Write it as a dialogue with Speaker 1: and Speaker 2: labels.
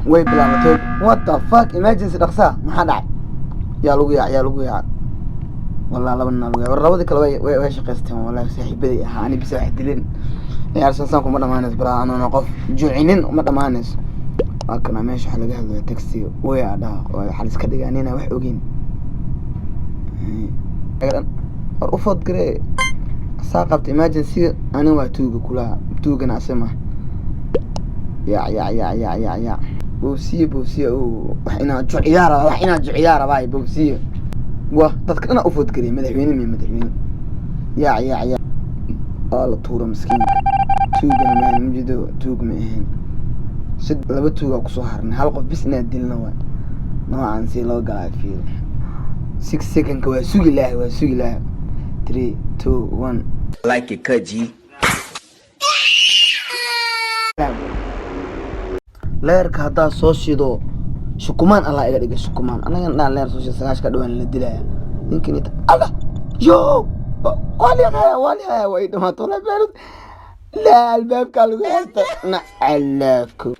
Speaker 1: Way bilaabatay. What the fuck? Emergency, dhaqsaa! Maxaa dhacay? Yaa lagu yaac? Yaa lagu yaac? Wallah, laba nin lagu yaac. War, labadii kale way shaqaysteen. Wallahi, saaxiibaday ahaa, ani bisa wax dileen. Ciyaar saan kuma dhamaanayso, baraa. Anuuna qof juucinin uma dhamaanayso. Waa kana meesha waxaa laga hadlaya taxiga way adhaha. Waxaa la iska dhigaa nina wax ogeyn. War, u vote garee. Saa qabta emergency. Ani waa tuuga kulaha, tuugana asima. Ya ya ya ya ya ya, bowsiye, bowsiye. O, wax inaa juciyaa rabaa, wax inaa juciyaa rabaa. Bowsiye wa dadka dhana u vote garey. Madaxweyne miya? Madaxweyne. Ya ya ya, waa la tuura miskiinka. Tuugana maan majido, tuug ma ahayn. Si laba tuugaa kusoo harnay, hal qof bis inaad dilna waay. Noocan si loo galaa fiiri. 6 secondka waa sugi lahay, waa sugi lahay. Three, two, one.
Speaker 2: Like it, cut G.
Speaker 1: Leerka haddaa soo shido, shukumaan Allah iga dhiga, shukumaan. Anagan dhaan leer soo shido, 9ka dhawaan la dilaya ninkan ita. Allah yo, waa liqaya, waa liqaya. Way dhamaato. Wallahi, beerad laa albaabkaa lagu xirta. Nacalaafko.